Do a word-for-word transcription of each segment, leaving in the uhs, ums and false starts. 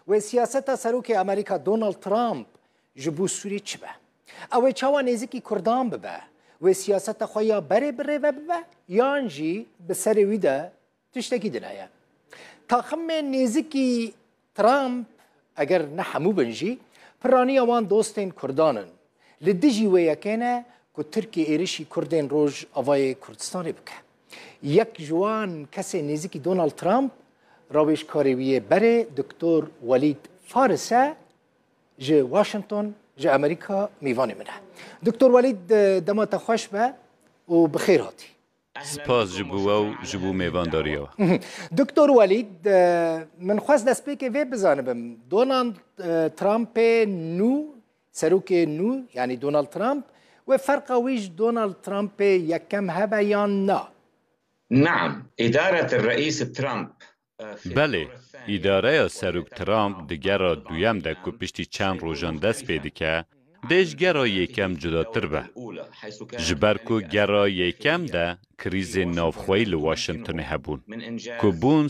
Wê siyaseta serokê Amerîka Donald Trump ji bo Sûriyê çi be? Ew ê çawa nêzikî Kurdan bibe? Wê siyaseta xwe ya berê bi rê ve bibe, yan jî bi serê wî de tiştekî din heye? Taximên nêzikî Trump, eger ne hemû bin jî, piraniya wan dostên Kurdan in. Li dijî wê yekê ne ku Tirkiye êrişî Kurdên Rojavayê Kurdistanê bike. Yek ji wan kesên nêzikî Donald Trump, rawêjkarê wî yê berê, Doktor Welîd Faris e, ji Washington, ji Amerîka mêvanê min e. Doktor Welîd, dema te xweş be û bi xêr hatî. Spas ji bo we û ji bo mêvandariya we. Doktor Welîd, e, min xwest destpêkê vê bizanibim. Donald, e, Trumpê nû, serokê nû, yanî Donald Trump, wê ferqa wî ji Donald Trumpê yekem hebe yan na? نعم، إدارة الرئيس ترامب، آه، في Belê, الدور الثاني îdareya Serok Trump di gera duyem de ku piştî çend rojan dest pê dike, dê ji gera yekem cudatir be. Ji ber ku gera yekem de krîzên navxweyî li Washingtonê hebûn, ku bûn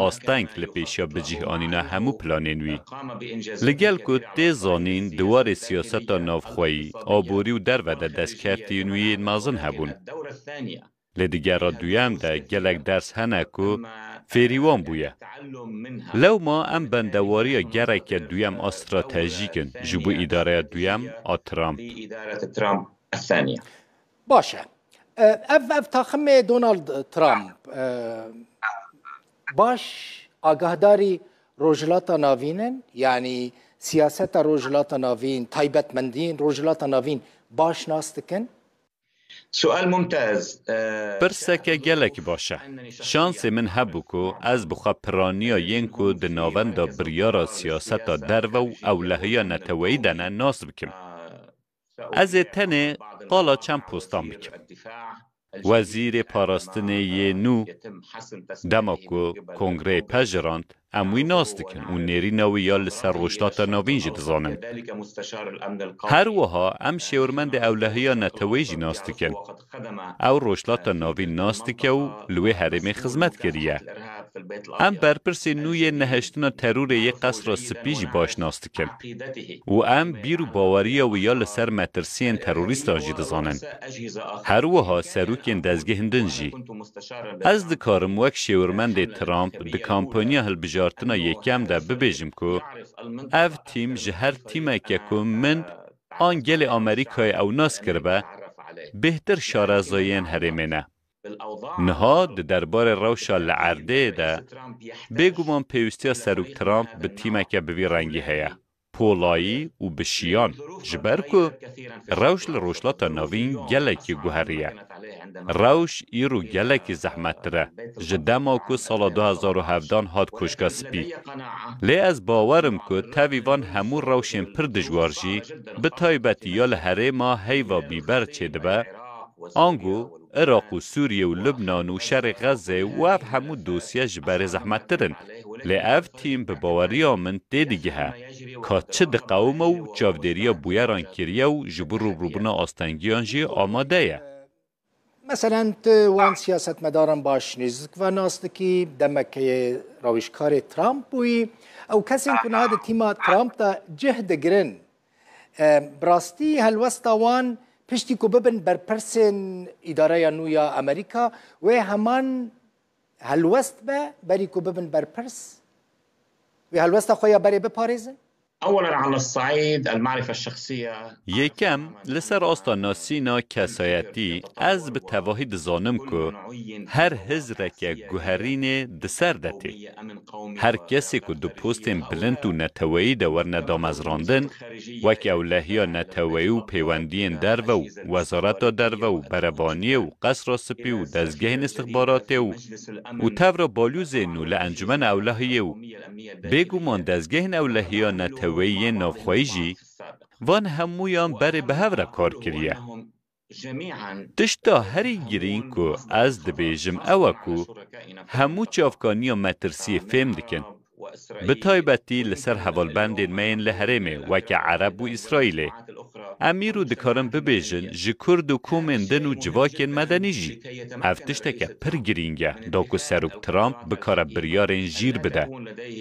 asteng li pêşiya bicih anîna hemû planên wî. Li gel ku tê zanîn di warê siyaseta navxweyî, aborî û derve de destkeftiyên wî yên mezin hebûn. Lê di gera duyem de gelek ders hene ku fêrî wan bûye. Lewma em bendewariya gereke duyem a stratejîk in ji bo îdareya duyem a Trump. Baş e. E, ev, ev taximê Donald Trump, e, baş agahdarî Rojhilata Navîn in, yanî siyaseta Rojhilata Navîn, taybetmendiyên Rojhilata Navîn baş nas dikin? سؤال ممتاز. Pirseke gelekî baş e. Şansê min hebû ku ez bi xwe piraniya yên ku di navenda biryara siyaseta derve û ewlehiya neteweyî de ne nas bikim. Ez ê tenê qala çend postan bikim. Wezîrê parastinê yê nû, dema ku kongreyê pejirand, em wî nas dikin û nêrîna wî ya li ser Rojhilata Navîn jî dizanin. Her wiha em şêwirmendê ewlehiya neteweyî jî nas dikin. Ew Rojhilata Navîn nas dike û li wê herêmê xizmet kiriye. Em berpirsên nû yên nehiştina terorê yê Qesra Spî jî baş nas dikin. Û em bîr û baweriya wî ya li ser metirsiyên terorîstan jî dizanin. Her wiha serokên dezgehên din jî. Ez dikarim wek şêwirmendê Trump di kampanya hilbijartina yekem de bibêjim ku ev tîm ji her tîmeke ku min an gelê Amerîkayê ew nas kiribe, bêhtir şarezayên herêmê ne. Niha di derbarê rewşa li erdê de, bêguman pêwîstiya Serok Trump bi tîmeke bi vî rengî heye. Polayî û bi şiyan, ji ber ku rewş li Rojhilata Navîn gelekî guherî ye. Rewş îro gelekî zehmettir e, ji dema ku sala du hezar û hevdan hat Koşka Spî. Lê ez bawer im ku tevî van hemû rewşên pir dijwar jî, bi taybetî ya li herêma heyva bîber çêdibe, ango Iraq û Sûriye û Lubnan û şerê Xezze û ev hemû dosye ji berê zehmettir in. Lê ev tîm bi baweriya min tê digihe ka çi diqewime û çavdêriya bûyeran kiriye û ji bo rûbirûbûna astengiyan jî amade ye. Meselen, tu wan siyasetmedaran baş nêzik ve nas dikî, demekê rawîjkarê Trump bûyî. Ew kesên ku niha di tîma Trump de cih digirin, e, bi rastî helwesta wan piştî ku bibin berpirsên îdareya nû ya Amerîka, wê heman helwest be berî ku bibin berpirs? Wê helwesta xwe ya berê biparêzin? أولاً على الصعيد المعرفة الشخصية. Yekem, li ser asta nasîna kesayetî, ez bi tevahî dizanim ku her hizreke guherînê di ser de tê. Her kesê ku di postên bilind û neteweyî de werine damezrandin, wek ewlehiya neteweyî û pêwendiyên derve û wezareta derve û berevaniyê û qesra spî û dezgehên istixbaratê û, û tevra balyozên nû li Encûmena Ewlehiyê û bêguman dezgehên ewlehiya neteweyî yên navxweyî jî van hemûyan berê bi hev re kar kiriye. Tişta herî girîng ku ez dibêjim ew e ku hemû çavkaniya metirsiyê fêm dikin. Bi taybetî li ser hevalbendên me yên li herêmê weke Ereb û Îsraîlê. Em îro dikarin bibêjin ji Kurd û komên din û civakên medenî jî. Ev tişteke pir girîng e, da ku Serok Trump bikare biryarên jîr bide,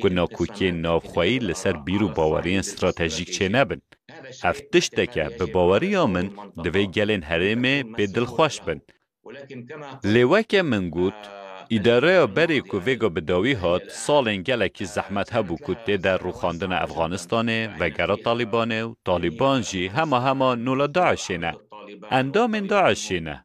ku nakokiyên navxweyî li ser bîr û baweriyên stratejîk çênebin. Ev tişteke, bi baweriya min, divê gelên herêmê pê dilxweş bin. Lê weke min got, îdareya berê ku vêga bi dawî hat, salên gelekî zehmet hebû ku tê de rûxandina Efxanistanê, vegera Talîbanê û Talîban jî hema hema nola DAIŞê ne. Endamên DAIŞê ne.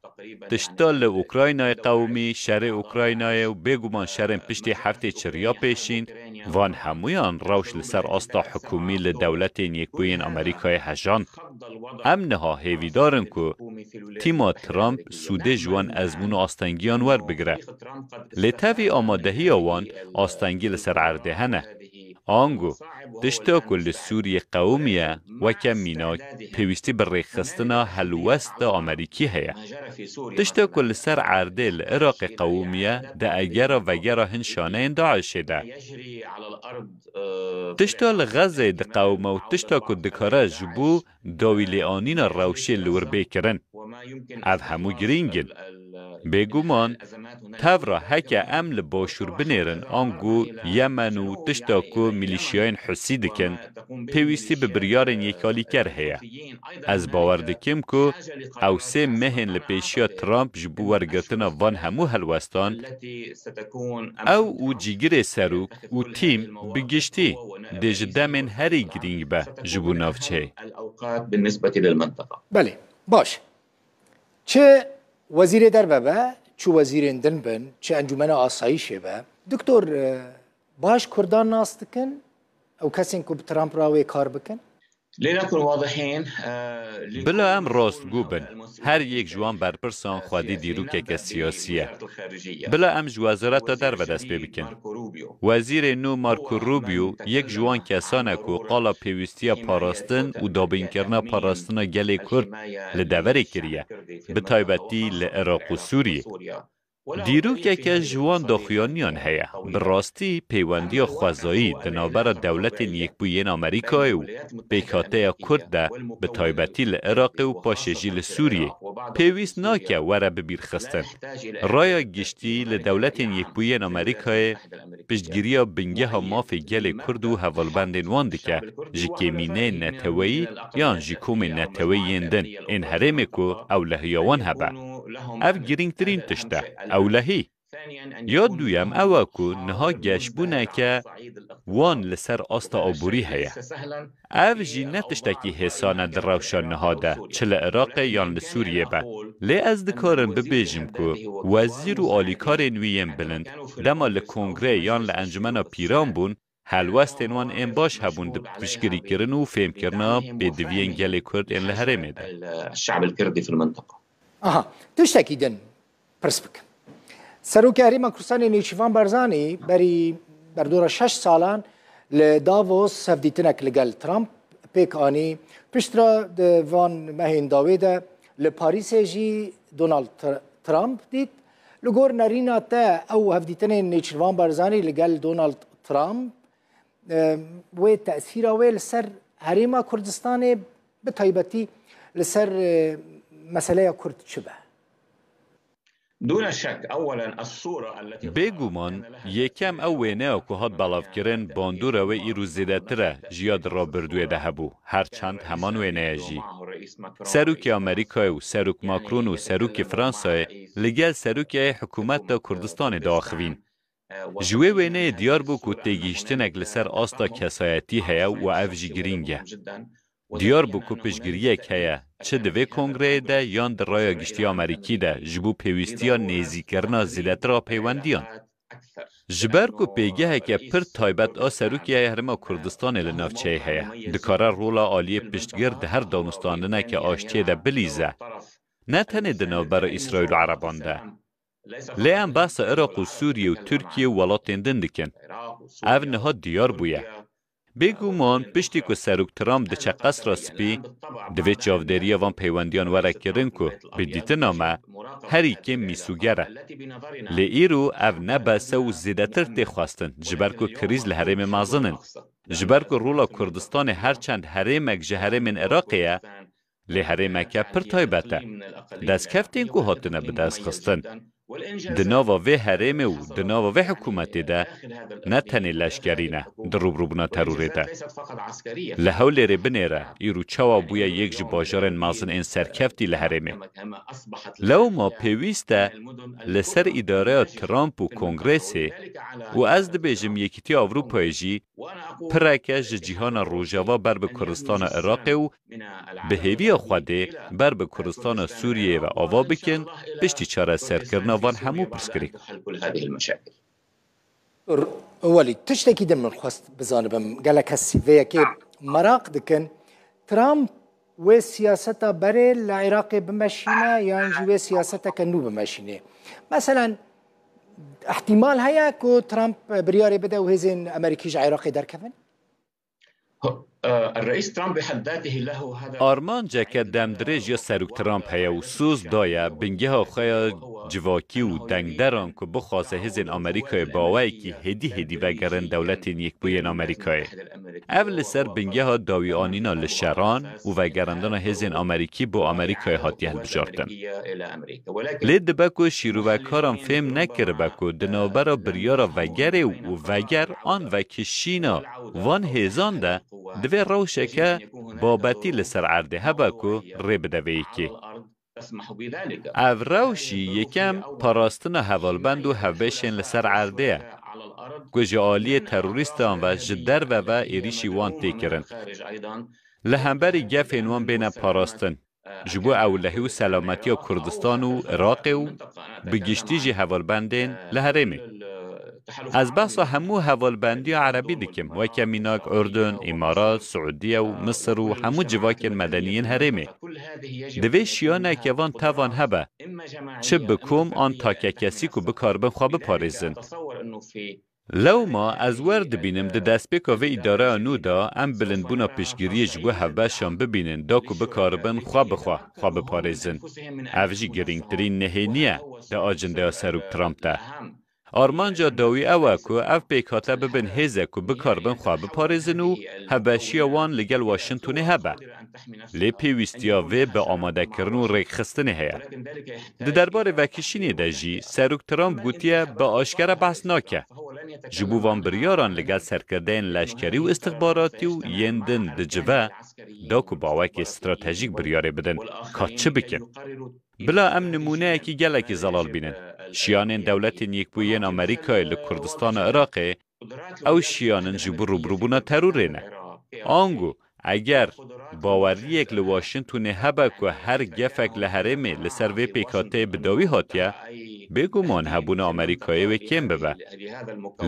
Tişta li Ukraynayê qewimî, şerê Ukraynayê û bêguman şerên piştî heftê çiriya pêşîn, van hemûyan rewş li ser asta hikûmî li Dewletên Yekbûyên Amerîkayê hejand. Em niha hêvîdar in ku tîma Trump sûdê ji wan ezmûn û astengiyan werbigire. Lê tevî amadehiya wan astengî li ser erdê hene. Ango, tişta ku li Sûriyê qewimiye, weke mînak, pêwîstî bi rêkxistina helwesta Amerîkî heye. Tişta ku li ser erdê li Iraqê qewimiye, di egera vegera hin şaneyên DAIŞê de. Tişta li Xezeyê diqewime û tişta ku dikare ji bo dawî lêanîna rewşê li wir bê kirin. Ev hemû girîng in. Bêguman, tevra heke em li Başûr binêrin, ango Yemen û tişta ku milîşiyayên Husî dikin, pêwîstî bi biryarên yêkalîker heye. Ez bawer dikim ku ew sê mehên li pêşiya Trump ji bo wergirtina van hemû helwestan, ew û cîgirê serok û tîm bi giştî dê ji demên herî girîng be ji bo navçeyê. Belê, baş. Çi wezîrê derve be, çi wezîrên din bin, çi encûmena asayîşê be, Doktor, e, baş Kurdan nas dikin, ew kesên ku bi Trump re wê kar bikin? Bila em rastgû bin, her yek ji wan berpirsan xwedî dîrokeke siyasî ye. Bila em ji Wezareta Derve dest pê bikin. Wezîrê nû Marco Rubio yek ji wan kesan e ku qala pêwîstiya parastin û dabînkirina parastina gelê Kurd li deverê kiriye, bi taybetî li Iraq û Sûriyê. Dîrokeke ji wan daxuyaniyan heye, bi rastî pêwendiya xwezayî di navbera Dewletên Yekbûyî yên Amerîkayê û pêkhateya Kurd de, bi taybetî li Iraqê û paşê jî li Sûriyê, pêwîst nake were bibîrxistin. Raya giştî li Dewletên Yekbûyî yên Amerîkayê piştgiriya bingeha mafê gelê Kurd û hevalbendên wan dike, ji kêmîneyên neteweyî yan ji komên neteweyî yên din ên herêmê ku ewlehiya wan hebe. Ev girîngtirîn tişt e, ewlehî. Ya duyem ew e ku niha geşbûneke wan li ser asta aborî heye. Ev jî ne tiştekî hêsan e di rewşa niha de, çi li Iraqê yan li Sûriyê be. Lê ez dikarim bibêjim ku wezîr û alîkarên wî yên bilind dema li kongreyê yan li Encûmena Pîran bûn, helwestên wan ên baş hebûn di piştgirîkirin û fêmkirina pêdiviyên gelê Kurd ên li herêmê de. Aha, tiştekî din pirs bikim. Serokê Herêma Kurdistanê Nêçîrvan Barzanî berî berdora şeş salan li Davos hevdîtinek li gel Trump pêk anî. Piştre di van mehên dawê de li Parîsê jî Donald Tr- Trump dît. Li gor nerîna te ew hevdîtinên Nêçîrvan Barzanî li gel Donald Trump e, wê tesîra wê li ser Herêma Kurdistanê bi taybetî li ser e, meseleya Kurd çi be? Bêguman, yekem ew wêneya ku hat belavkirin, bandora wê îro zêdetir e ji ya di rabirdûyê de hebû, her çend heman wêne ye jî. Serokê Amerîkayê û Serok Macron û Serokê Fransayê li gel Serokê Hikûmeta Kurdistanê diaxivîn. Ji wê wêneyê diyar bû ku têgihiştinek li ser asta kesayetî heye û ev jî girîng e. Diyar bû ku piştgiriyek heye, çi di vê kongreyê de yan di raya giştî Amerîkî de ji bo pêwîstiya nêzîkirina zêdetir a peywendiyan. Ji ber ku pêgeheke pir taybet a Serokê Herêma Kurdistanê li navçeyê heye, dikare rola aliyê piştgir di her danûstandineke aştiyê de bilîze, ne tenê di navbera Îsraîl û Ereban de. Lê em behsa Iraq û Sûriyê û Tirkiye û welatên din dikin. Ev niha diyar bûye. Bêguman piştî ku Serok Trump diçe Qesra Spî, divê çavdêriya van peywendiyan were kirin ku, bi dîtina me, herî kêm mîsoger e. Lê îro ev ne bes e û zêdetir tê xwestin, ji ber ku krîz li herêmê mezin in. Ji ber ku rola Kurdistanê her çend herêmek ji herêmên Iraqê ye, Lê herêmeke pir taybet e. Destkeftên ku hatine bi dest xistin. Di nava vê herêmê û di nava vê hikûmetê de ne tenê leşkerî ne di rûbirûbûna terorê de. Li Hewlêrê binêre, îro çawa bûye yek ji bajarên mezin ên serkeftî li herêmê. Lewma pêwîst e li ser îdareya Trump û Kongresê û ez dibêjim Yekîtiya Ewropayê jî pireke ji cîhana Rojava ber bi Kurdistana Iraqê û bi hêviya Xwedê ber bi Kurdistana Sûriyeyê ve ava bikin, piştî çareserkirina van hemû pirsgirêkan. Welî, tiştekî din min xwest bizanibim. Gelek kes vê yekê meraq dikin. Trump wê siyaseta berê li Iraqê bimeşîne yan jî wê siyaseteke nû bimeşîne? Meselen, ihtimal heye ku Trump biryarê bide û hêzên Amerîkî ji Iraqê derkevin? Armanceke demdirêj ya Serok Trump heye û soz daye bingeha xwe ya civakî û dengderan ku bixwaze hêzên Amerîkayê bi awayekî hêdî hêdî vegerin Dewletên Yekbûyên Amerîkayê. Ev li ser bingeha dawîanîna li şeran û vegerandina hêzên Amerîkî bo Amerîkayê hatiye hilbijartin. Lê dibe ku şîrovekaran fêm nekiribe ku di navbera biryara vegerê û veger an vekişîna van hêzan de divê rewşeke babetî li ser erdê hebe ku rê bide vê yekê. Ev rewşî yekem parastina hevalbend û hevbeşên li ser erdê ye, ku ji aliyê terorîstan ve ji derve ve êrîşî wan tê kirin. Li hemberî gefên wan bêne parastin, ji bo ewlehî û selametiya Kurdistan û Iraqê û bi giştî jî hevalbendên li herêmê. Ez behsa hemû hevalbendiya erebî dikim, weke mînak Urdun, Îmarat, Siûdiye û Misir û hemû civakên medeniyên herêmê. Divê şiyaneke van tevan hebe, çi bi kom an takekesî ku bikaribin xwe biparêzin. Lewma ez wer dibînim di destpêka vê îdareya nû de em bilindbûna piştgiriyê ji bo hevbeşan bibînin da ku bikaribin xwe bi xwe xwe biparêzin. Ev jî girîngtirîn nehênî ye di acendeya Serok Trump de. Armanca dawî ew e ku ev pêkhate bibin hêzek ku bikaribin xwe biparêzin û hevbeşiya wan li gel Washingtonê hebe. Lê pêwîstiya vê bi amadekirin û rêkxistinê heye. Di derbarê vekişînê de jî Serok Trump gotiye bi aşkere behs nake. Ji bo van biryaran li gel serkirdeyên leşkerî û istixbaratî û yên din dicive, da ku bawekê stratejîk biryarê bidin ka çi bikin. Bila em nimûneyekî gelekî zelal bînin. Şiyanên Dewletên Yekbûyî yên Amerîkayê li Kurdistana Iraqê, ew şiyan in ji bo rûbirûbûna terorê ne. Ango, eger baweriyek li Washingtonê hebe ku her gefek li herêmê li ser vê pêkhateyê bi dawî hatiye, bêguman hebûna Amerîkayê wê kêm bibe.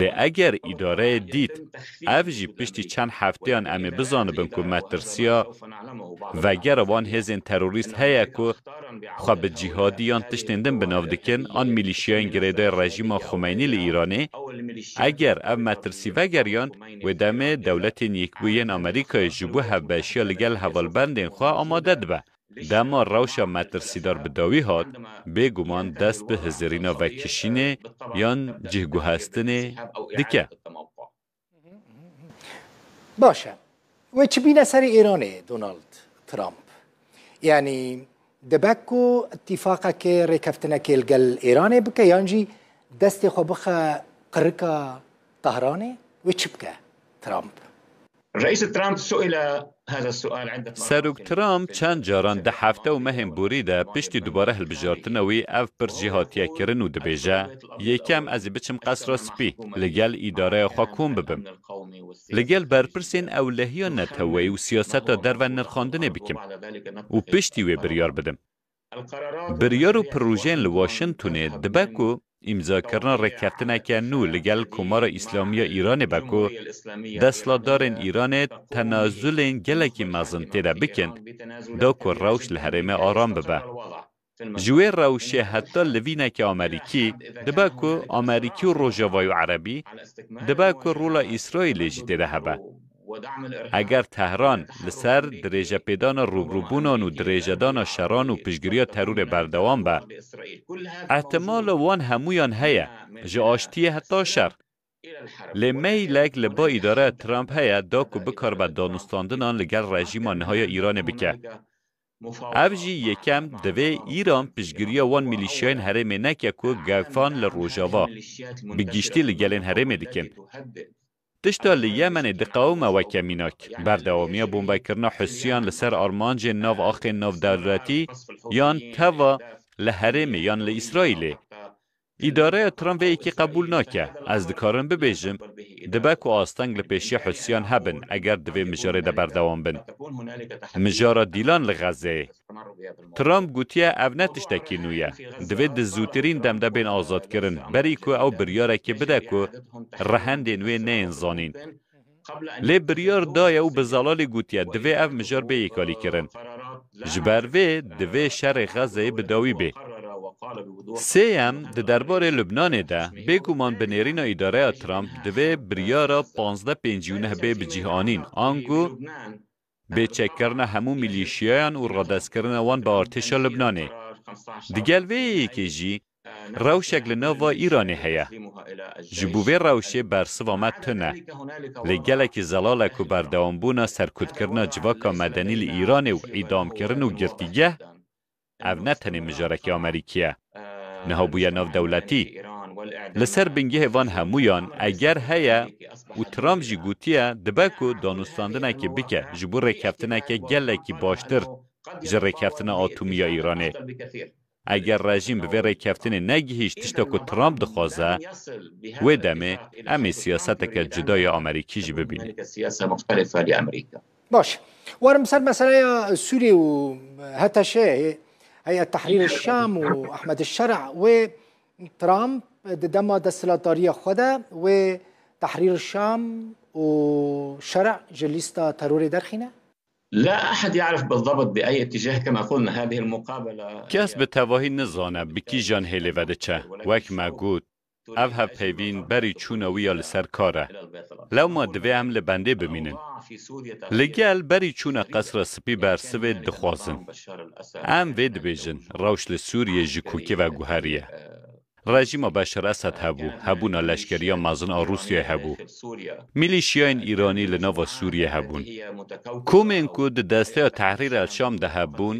Lê eger îdareyê dît ev jî piştî çend hefteyan em ê bizanibin ku metirsiya vegera wan hêzên terorîst heye ku xwe bi cîhadî yan tiştên din bi nav dikin, an milîşiyayên girêdayî rejîma Xumeynî li Îranê, eger ev metirsî vegeriyan, wê demê Dewletên Yekbûyî yên Amerîkayê ji bo hevbeşiya li gel hevalbendên xwe amade dibe. Dema rewşa metirsîdar bi dawî hat, bêguman dest bi hizirîna vekişînê yan cihguhestinê dike. Baş e. Wê çi bîne serê Îranê Donald Trump? Yanî dibe ku îtîfaqekê, rêkeftinekê li gel Îranê bike yan jî destê xwe bixe qirika Tehranê? Wê çi bike Trump? الرئيس ترامب سئل هذا السؤال عدة مرات. Serok Trump çend caran di hefte û mehên borî de piştî dubare hilbijartina wî ev pirs jê hatiye kirin û dibêje, Yekem ez ê biçim Qesra Spî, li gel îdareya xwe kom bibim. Li gel berpirsên ewlehiya neteweyî û siyaseta derve nirxandinê bikim û piştî wê biryar bidim. Biryar û projeyên li Washingtonê dibe ku îmzakirina rêkeftineke nû li gel Komara Îslamî ya Îranê be ku desthilatdarên Îranê tenazulên gelekî mezin tê de bikin, da ku rewş li herêmê aram bibe. Ji wê rewşê heta livîneke Amerîkî dibe ku Amerîkî û Rojavayê û Erebî dibe ku rola Îsraîlê jî tê de hebe. Eger Tehran li ser dirêjepêdana rûbirûbûnan û dirêjedana şeran û piştgiriya terorê berdewam be, ehtimala wan hemûyan heye, ji aştiyê heta şer. Lê meylek li ba îdareya Trump heye da ku bikaribe danûstandinan li gel rejîma niha ya Îranê bike. Ev jî yekem divê Îran piştgiriya wan milîşiyayên herêmê neke ku gefan li Rojava, bi giştî li gelên herêmê dikin. Tişta li Yemenê diqewime weke mînak, berdewamiya bombekirina Husiyan li ser armancên nav axên navdewletî yan teva li herêmê yan li Îsraîlê. Îdareya Trump vê yekê qebûl nake. Ez dikarim bibêjim, dibe ku asteng li pêşiya Husiyan hebin, eger di vê mijarê de berdewam bin. Mijara dîlan li Xezeyê. Trump gotiye ev ne tiştekî nû ye. Divê di zûtirîn dem de bên azadkirin, berî ku ew biryarekê bide ku rehendên wê neyên zanîn. Lê biryar daye û bi zelalî gotiye, divê ev mijar bê yêkalîkirin. Ji ber vê divê şerê Xezeyê bi dawî bê. Sêyem, di derbarê Lubnanê de, bêguman bi nêrîna îdareya Trump divê biryara panzdeh pêncî û neh bê bi cih anîn, ango bêçekkirina hemû milîşiyayan û radestkirina wan bi artêşa Lubnanê. Digel vê yekê jî rewşek li nava Îranê heye. Ji bo vê rewşê bersiva me tune. Lê gelekî zelal e ku berdewambûna serkutkirina civaka medenî li Îranê û îdamkirin û girtîgeh, ev ne tenê mijarekî Amerîkî ye. Niha bûye navdewletî. Li ser bingehê van hemûyan, eger heye û Trump jî gotiye, dibe ku danûstandinekê bike ji bo rêkeftineke gelekî baştir ji rêkeftina atomî ya Îranê. Eger rejîm bi vê rêkeftinê negihîşt tişta ku Trump dixwaze, wê demê em ê siyaseteke cuda ya Amerîkî jî bibînin. Baş. Werin ser meseleya Sûriyê û H T Ş, Heyet Tehrîr Şam û Ehmed Şer'a, wê Trump di dema desthilatdariya xwe de wê Tehrîr Şam û Şer'a ji lîsta terorê derxîne? لا أحد يعرف بالضبط بأي اتجاه، كما قلنا هذه المقابلة. Kes bi tevahî nizane bi kîjan hêlê ve diçe. Wek me got, ev hevpeyvîn berî çûna wî ya li ser kar e. Lewma divê em li bendê bimînin. Li gel berî çûna Qesra Spî bersivê dixwazin. Em vê dibêjin, rewş li Sûriyê ji kokê ve guheriye. Rejîma Beşar Esed hebû, hebûna leşkeriya mezin a Rûsyayê hebû. Milîşiyayên Îranî li nava Sûriyê hebûn. Komên ku di desteya Tehrîr el Şam de hebûn,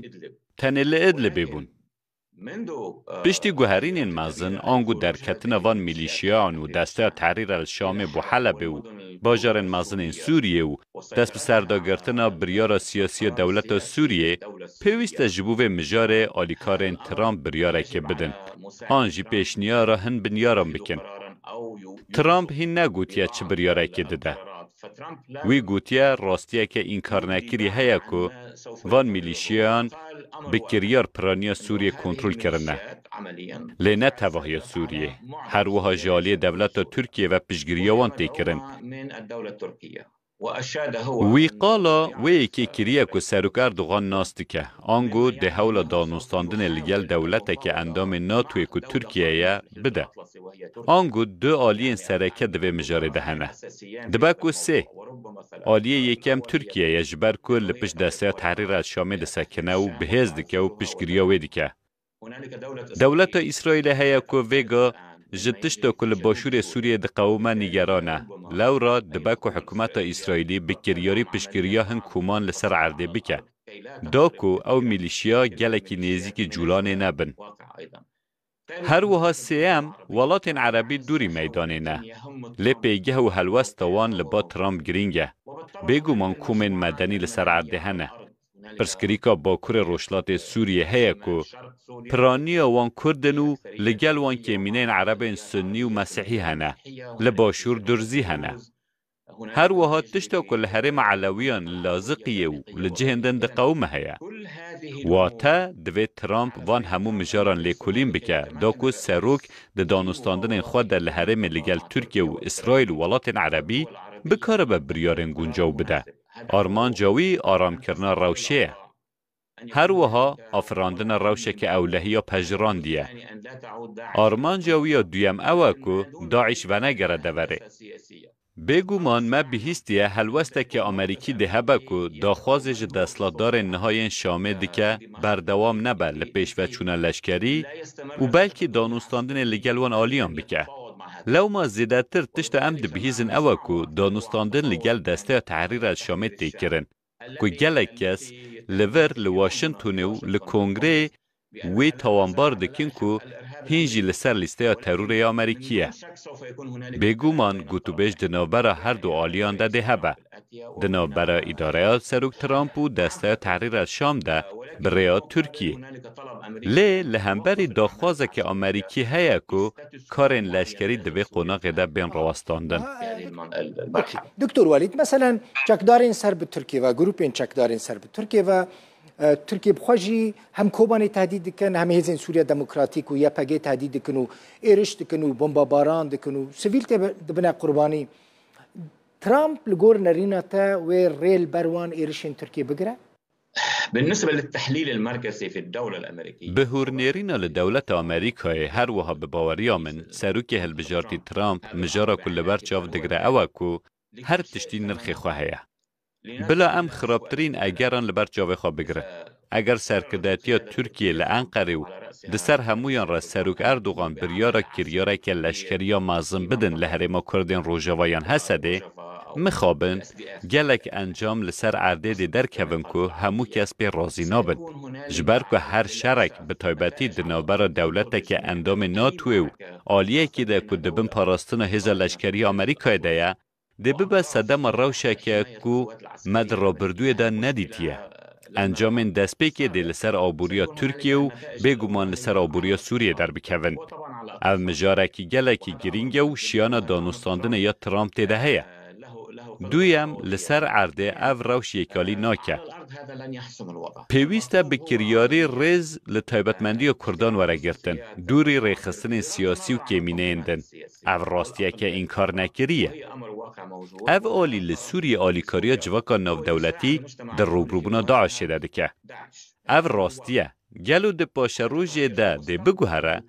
tenê li Idlibê bûn. Piştî guherînên mezin, ango derketina van milîşiyan û desteya Tehrîr el Şamê bo Helebê û bajarên mezinên Sûriyê û dest bi serdagirtina biryara siyasî ya dewleta Sûriyê, pêwîst e ji bo vê mijarê alîkarên Trump biryarekê bidin, an jî pêşniyara hin binyaran bikin. Trump hîn negotiye çi biryarekê dide. Wî gotiye rastiyeke înkarnekirî heye ku van milîşiyan bi kiryar piraniya Sûriyê kontrol kirine. Lê ne tevahiya Sûriyê. Her wiha ji aliyê dewleta Tirkiyê ve piştgiriya wan tê kirin. Wî qala wê yekê kiriye ku Serok Erdogan nas dike, ango dê hewla danûstandinê li gel dewleteke endamê NATOyê ku Tirkiye ye, bide. Ango du aliyên sereke di vê mijarê de hene. Dibe ku sê. Aliyê yekem Tirkiye ye, ji ber ku li pişt desteya Tehrîr el Şamê disekine û bi hêz dike û piştgiriya wê dike. Dewleta Îsraîlê heye ku vêga ji tişta ku li başûrê Sûriyê diqewime nîgeran e. Lewra dibe ku hikûmeta Îsraîlî bi kiryarî piştgiriya hin koman li ser erdê bike. Da ku ew milîşiya gelekî nêzîkî Cûlanê nebin. Her wiha sêyem, welatên erebî dûrî meydanê ne. Lê pêgeh û helwesta wan li ba Trump girîng e. Bêguman komên medenî li ser erdê hene. Pirsgirêka Bakurê Rojhilatê Sûriyê heye ku piraniya wan Kurd in û li gel wan kêmîneyên erebên Sunnî û Mesîhî hene, li Başûr Durzî hene. Her wiha tişta ku li herêma Elewiyan li Laziqiyê û li cihên din diqewime heye. Wate divê Trump van hemû mijaran lêkolîn bike, da ku serok di danûstandinên xwe de li herêmê li gel Tirkiye û Îsraîl û welatên erebî bikaribe biryarên guncaw bide. Armanca wî aramkirina rewşê ye. Her wiha afirandina rewşeke ewlehî ya pejirandî ye. Armanca wî ya duyem ew e ku DAIŞ venegere deverê. Bêguman me bihîstiye helwesteke Amerîkî dê hebe ku daxwazê ji desthilatdarên niha yên Şamê dike berdewam nebe li pêşveçûna leşkerî û belkî danûstandinê li gel wan aliyan bike. Lewma zêdetir tişta em dibihîzin ew e ku danûstandin li gel Desteya Tehrîr el Şamê tê kirin. ku gelek kes li vir li Washingtonê û li Kongreyê wê tawanbar dikin ku hîn jî li ser lîsteya terorê ya Amerîkî ye. Bêguman gotûbêj di navbera her du aliyan de dê hebe. Di navbera îdareya Serok Trump û Desteya Tehrîr el Şam de bi rêya Tirkiyê. Lê li hemberî daxwazeke Amerîkî heye ku karên leşkerî di vê qonaxê de bên rawestandin. Doktor Welîd, meselen çekdarên ser bi Tirkiyê ve, grûpên çekdarên ser bi Tirkiyê ve, e, Tirkiye bi xwe jî hem Kobanê tehdît dikin, hem Hêzên Sûriya Demokratîk û Y P G tehdît dikin û êriş dikin û bombabaran dikin û sivîl tê dibine qurbanî. Trump li gor nerîna te wê rê li ber wan êrişên Tirkiyê bigire? بالنسبة للتحليل المركزي في الدولة الأمريكية Bi hûrnêrîna li dewleta Amerîkayê, her wiha bi baweriya min, serokê hilbijartî Trump mijara ku li ber çav digire ew e ku her tiştî nirxê xwe heye. Bila em xirabtirîn egeran li ber çavê xwe bigirin. Eger serkirdayetiya Tirkiyê li Enqerê û di ser hemûyan re Serok Erdogan biryara kiryareke leşkerî ya mezin bidin li herêma Kurdên Rojava yan Hesedê, mixabin gelek encam li ser erdê dê derkevin ku hemû kes pê razî nabin. Ji ber ku her şerek, bi taybetî di navbera dewleteke endamê NATOyê û aliyekî de ku di bin parastina hêza leşkerî ya Amerîkayê de ye, dê bibe sedema rewşeke ku me di rabirdûyê de nedîtiye. Encamên destpêkê dê li ser aboriya Tirkiye û bêguman li ser aboriya Sûriyê derbikevin. Ev mijarekî gelekî girîng e û şiyana danûstandinê ya Trump tê de heye. Duyem, li ser erdê ev rewş yêkalî nake. Pêwîst e bi kiryarî rêz li taybetmendiya Kurdan were girtin, dûrî rêxistinên siyasî û kêmîneyên din. Ev rastiyeke înkarnekirî ye. Ev alî li Sûriyê alîkariya civaka navdewletî di rûbirûbûna DAIŞê de dike. Ev rastî ye. Gelo di paşerojê de dê biguhere?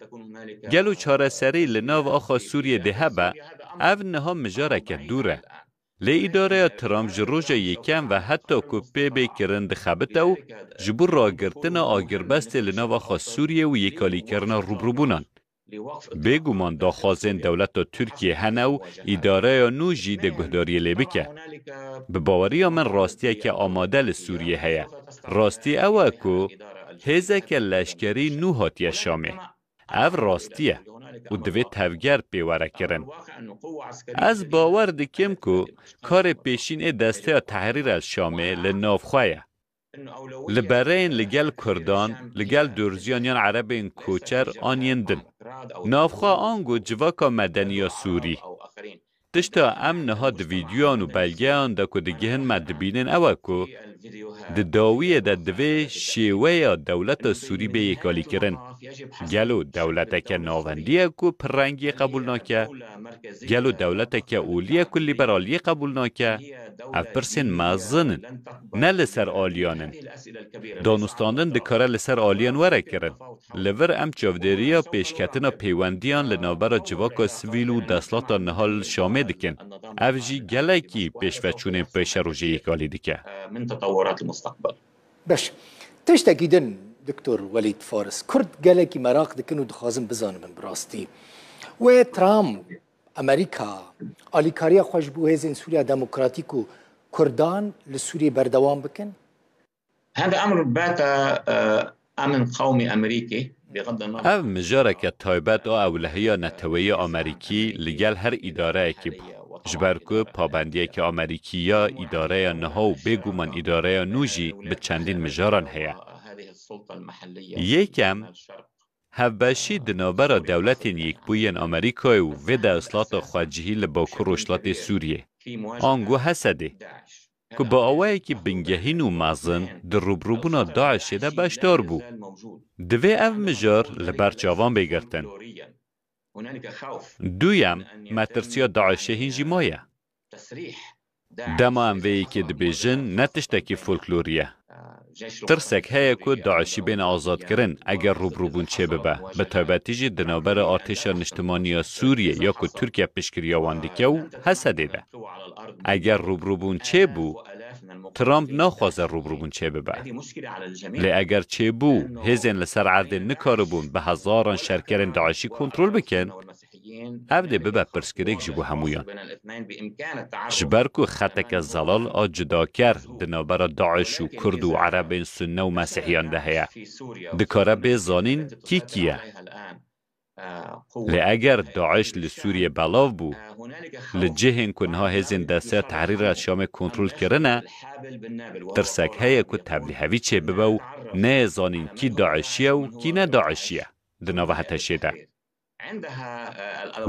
Gelo çareserî li nav axa Sûriyê dê hebe? Ev niha mijareke dûr e. Lê îdareya Trump ji roja yekem ve heta ku pê bê kirin dixebite û ji bo ragirtina agirbestê li nav axa Sûriyê û yêkalîkirina rûbirûbûnan. Bêguman daxwazên dewleta Tirkiyê hene û îdareya nû jî dê guhdariyê lê bike. Bi baweriya min rastiyeke amade li Sûriyê heye. Rastî ew e ku hêzeke leşkerî nû hatiye Şamê. Ev rastî ye û divê tevger pê were kirin. Ez bawer dikim ku karê pêşîn ê Desteya Tehrîr el Şamê li nav xwe ye. Li bereyên li gel Kurdan, li gel Durziyan yan Erebên koçer an yên din. Navxwe ango civaka medeniya Sûrî. Tişta em niha di vîdyoyan û belgeyan de ku digihin me dibînin ew e ku di dawiyê de divê şêweya dewleta Sûrî bê yêkalîkirin. Gelo dewleteke navendî ye ku pirrengiyê qebûl nake? Gelo dewleteke olî ye ku lîberaliyê qebûl nake? Ev pirsên mezin in. Ne li ser aliyan in. Danûstandin dikare li ser aliyan were kirin. Li vir em çavdêriya pêşketina pêwendiyan li navbera civaka sivîl û desthilata niha li Şamê dikin. Ev jî gelekî pêşveçûnên pêşerojê yêkalî dike. من تطورات المستقبل Beş. Tiştekî din, Doktor Welîd Faris, Kurd gelekî meraq dikin û dixwazin bizanibin bi rastî. Wê Trump, Amerîka, alîkariya xwe ji bo hêzên Sûriya Demokratîk û Kurdan li Sûriyê berdewam bikin? هذا أمر بات آه، أمن قومي أمريكي بغض النظر Ev mijareke taybet a ewlehiya neteweyî amerîkî li gel her îdareyekî bû. Ji ber ku pabendiyeke amerîkî ya îdareya niha û bêguman îdareya nû jî bi çendîn mijaran heye. Yekem, hevbeşî di navbera dewletên yekbûyên Amerîkayê û vê desthilatê xwecihî li Bakur Rojhilatê Sûriyê, ango Hesedê, ku bi awayekî bingehîn û mezin di rûbirûbûna DAIŞê de beşdar bû. Divê ev mijar li ber çavan bê girtin. Duyem, metirsiya DAIŞê hîn jî maye. Dema em vê yekê dibêjin, ne tiştekî folklorî ye. Tirsek heye ku DAIŞî bêne azadkirin, eger rûbirûbûn çêbibe, bi taybetî jî di navbera Artêşa Niştimanî ya Sûriyê ya ku Tirkiye piştgiriya wan dike û Hesedê de. Eger rûbirûbûn çêbû, Trump naxwaze rûbirûbûn çêbibe. Lê eger çêbû, hêzên li ser erdê nikaribûn bi hezaran şerkerên DAIŞî kontrol bikin, Ev dê bibe pirsgirêk ji bo hemûyan. Ji ber ku xeteke zelal a cudaker di navbera DAIŞ û Kurd û Erebên Sunne û Mesîhiyan de heye, dikare bê zanîn kî kî ye. Lê eger DAIŞ li Sûriyê belav bû, li cihên ku niha hêzên Desteya Tehrîr el Şamê kontrol kirine, tirsek heye ku tevlîhevî çêbibe û neyê zanîn kî DAIŞî ye û kî ne DAIŞî ye di nava HTŞê de.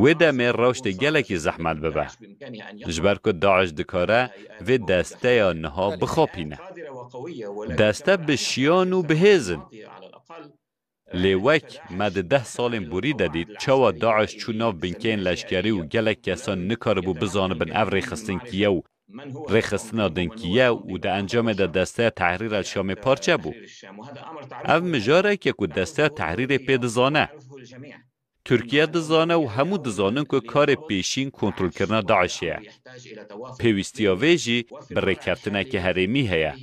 Wê demê rewş dê gelekî zehmet bibe. Ji ber ku DAIŞ dikare vê desteya niha bixapîne. Deste bi şiyan û bi hêz in. Lê wek me di deh salên borî de dît, çawa DAIŞ çû nav binkeyên leşkerî û gelek kesan nikaribû bizanibin ev rêxistin kî ye û rêxistina din kî ye û di encamê de Desteya Tehrîr el Şamê parçe bû. Ev mijarek e ku Desteya Tehrîrê pê dizane. Tirkiye dizane û hemû dizanin ku karê pêşîn kontrolkirina DAIŞê ye. Pêwîstiya vê jî bi rêkeftineke herêmî heye.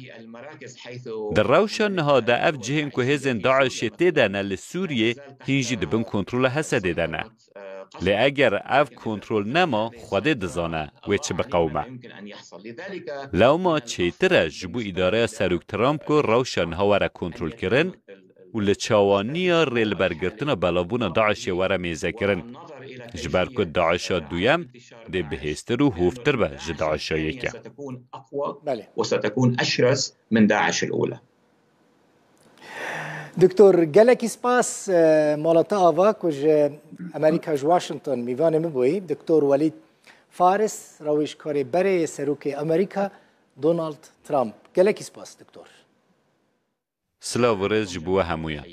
Di rewşa niha de ev cihên ku hêzên DAIŞê tê de ne li Sûriyê hîn jî di bin kontrola HSDê de ne. Lê eger ev kontrol nema, Xwedê dizane wê çi biqewime. Lewma çêtir e ji bo îdareya Serok Trump ku rewşa niha were kontrolkirin û li çawaniya rêlibergirtina belavbûna DAIŞê were mêzekirin. Ji ber ku DAIŞa duyem dê bihêztir û hovtir be ji DAIŞa yeke. Belê. وستكون أشرس من داعش الأولى. Doktor, gelekî spas, e, mala te ava ku ji Amerîka, ji Washington mîvanê min bûyî. Doktor Welîd Faris, rewişkarê berê yê Serokê Amerîka, Donald Trump. Gelekî spas, Doktor. Silav û rêz ji bo we hemûyan.